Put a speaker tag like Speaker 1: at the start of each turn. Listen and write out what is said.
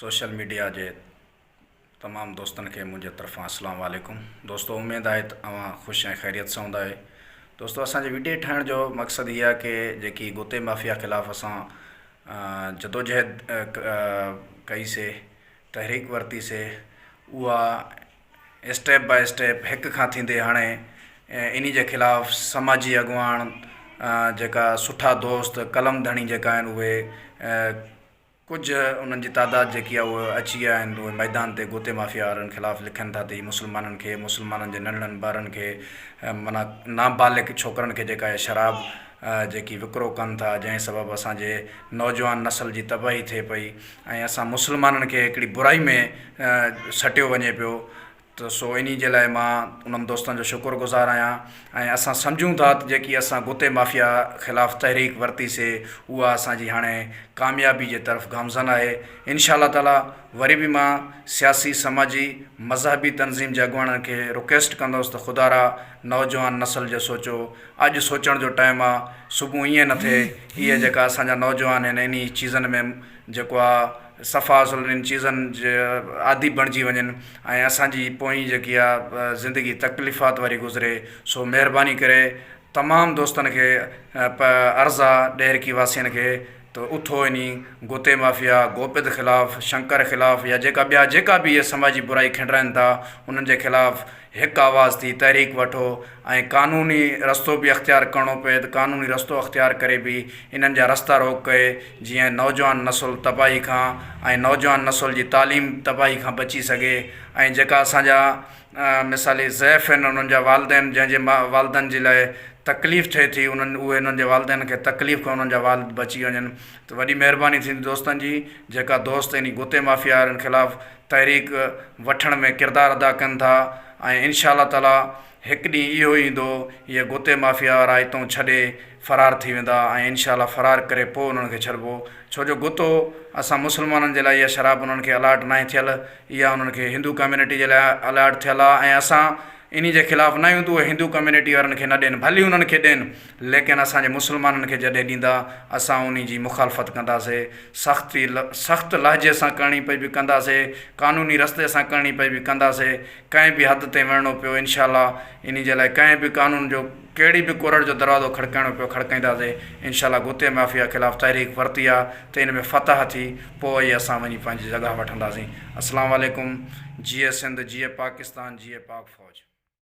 Speaker 1: Social media جي تمام دوستن کي منهنجي طرفان اسلام عليڪم دوستو اميد آهي ته اوهان خوش ۽ خيريت سان هوندا آهي دوستو اسان جي ويڊيو ٺاهڻ جو مقصد هي آهي ڪي جيڪي گوتي مافيا خلاف اسان جدوجهد ڪئي سي تحريڪ ورتي سي اها اسٽيپ باء اسٽيپ هڪ کان ٿيندي هاڻي انهي جي خلاف سماجي اڳواڻ جيڪا سٺا دوست قلم ڌڻي جيڪا آهن اهي ڪجهه انهن جي تعداد جيڪي آهي اهي اچي ويا آهن اهي ميدان تي گوتي مافيا وارن خلاف لکن ٿا ته هي مسلمانن کي مسلمانن جي ننڍڙن ٻارن کي معنيٰ نابالغ ڇوڪرن کي جيڪا آهي شراب جيڪي وڪرو ڪن ٿا جنهن سبب اسان جي نوجوان نسل جي تباهي ٿئي پئي ۽ اسان مسلمانن کي هڪڙي برائي ۾ سٽيو وڃي پيو ته سو انهي جي لاء مان انهن دوستن جو شڪر گذار آهيان ۽ اسان سمجهون ٿا ته جيڪي اسان گتي مافيا خلاف تحريڪ ورتي سي اها اسان جي هاڻي ڪاميابي جي طرف گامزن آهي انشاء الله تعالي وري به مان سياسي سماجي مذهبي تنظيم جي اڳواڻن کي رڪويسٽ ڪندس ته خدارا نوجوان نسل جو سوچو اڄ سوچڻ جو ٽائيم آ صبح ائين نه ٿئي اهي جيڪا اسان جا نوجوان آهن انهي چيزن ۾ جيڪو آ صفا اصل انهن چيزن جي عادي بڻجي وڃن ۽ اسان جي پوئين جيڪي آ زندگي تڪليفات واري گذري سو مهرباني ڪري تمام دوستن کي عرض آ ڏهرڪي واسين کي ته اٿو انهي گوتي مافيا گوپت خلاف شنڪر خلاف يا جيڪا ٻيا جيڪا به اهي سماجي برائي کنڊرائن ٿا انهن جي خلاف هڪ آواز ٿي تحريڪ وٺو ۽ قانوني رستو به اختيار ڪرڻو پئي ته قانوني رستو اختيار ڪري به انهن جا رستا روڪ ڪئي جيئن نوجوان نسل تباهي کان ۽ نوجوان نسل جي تعليم تباهي کان بچي سگهي ۽ جيڪا اسان جا مثالي ضعيف آهن انهن جا والدين جنهن جي والدن جي لاء تڪليف ٿئي ٿي انهن اهي انهن جي والدين کي تڪليف کان انهن جا والد بچي وڃن ته وڏي مهرباني ٿيندي دوستن جي جيڪا دوست انهي گتي مافيا وارن خلاف تحريڪ وٺڻ ۾ ڪردار ادا ڪن ٿا ۽ انشاء الله تعالي هڪ ڏينهن اهو ايندو اهي گتي مافيا وارا اتئون ڇڏي فرار ٿي ويندا ۽ انشاء الله فرار ڪري پوء انهن کي ڇڏبو ڇو جو گتو اسان مسلمانن جي لاء اها شراب انهن کي الاٽ ناهي ٿيل اها انهن کي هندو ڪميونٽي جي لاء الاٽ ٿيل آهي ۽ اسان انهي جي خلاف نه آهيون ته اهي هندو ڪميونٽي وارن کي نه ڏين ڀلي انهن کي ڏين ليڪن اسان جي مسلمانن کي جڏهن ڏيندا اسان انهي جي مخالفت ڪنداسي سختي سخت لهجي سان ڪرڻي پئي به ڪنداسي قانوني رستي سان ڪرڻي پئي به ڪنداسي ڪنهن به حد تائين وڃڻو پيو انشاء الله انهي جي لاء ڪنهن به قانون جو ڪهڙي به ڪورٽ جو دروازو کڙڪائڻو پيو کڙڪائينداسي انشاء الله گتي مافيا خلاف تحريڪ ورتي آ ته ان ۾ فتح ٿي پوء ئي اسان وڃي پنهنجي جڳهه وٺنداسين اسلام عليڪم جيئي سنڌ جيئي پاڪستان جيئي پاڪ فوج.